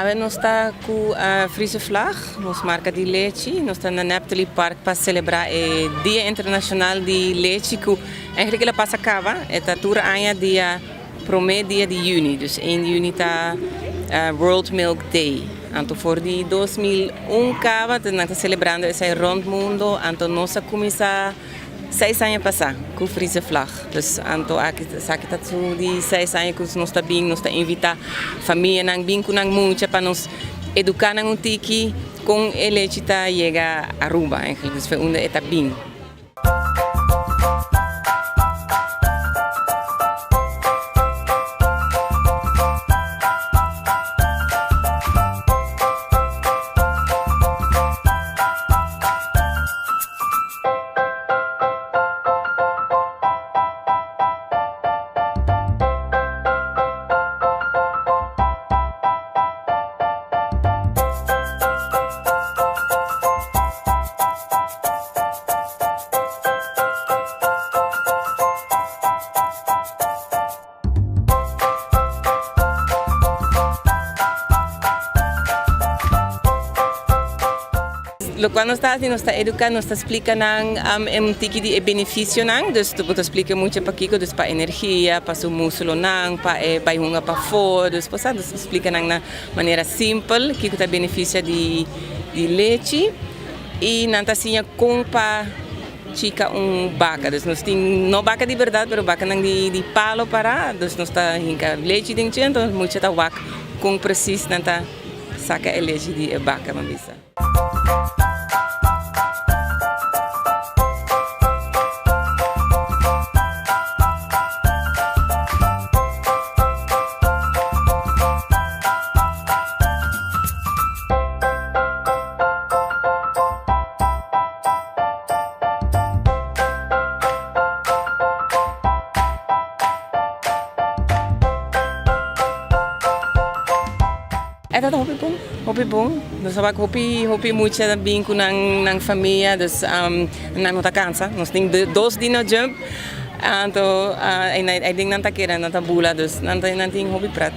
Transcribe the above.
Awe nos ta ku Friese Vlag, nos marka di lechi. Nos ta na Neptali Park pa selebrá e Dia Internashonal di Lechi ku eigenlijk el a pasa kaba. E ta tur aña dia promé dia di yüni. Dus ein di yüni ta World Milk Day. Anto for di 2001 kaba nan ta selebrando esei rònt mundo. Anto nos a kuminsá Seis aña pasá ku Friese Vlag. Dus anto aki esaki ta su di seis aña ku nos ta bin, nos ta invitá famianan bin ku nan mucha pa nos eduká nan un tiki kon e lechi ta yega Aruba eigenlijk, dus unda e ta bin. Lokual nos ta hasi, nos ta eduká, nos ta splika nan e un tiki di e benefisionan. Dus bo ta splika mucha pakiko, dus pa energia, pa su múskulonan, pa e bai hunga pafó. Dus bo sa, nos ta splika nan na manera simpel kiko ta benefisia di lechi i nan ta siña kon pa. Chica un baca, dus nos tin no baca di berdad pero bacanan di di palo para, dus nos ta hinca lechi den dje, enton mucha ta wak con precies nan ta saca e lechi di e baca, mi bisa. E ta hopi bon, hopi bon. Nos a wak hopi hopi mucha ta bin ku nan nan famia, dus nan no ta kansa. Nos tin dos dino jump, anto e ding nan ta kere, nan ta bula, dus nan tin hopi pret.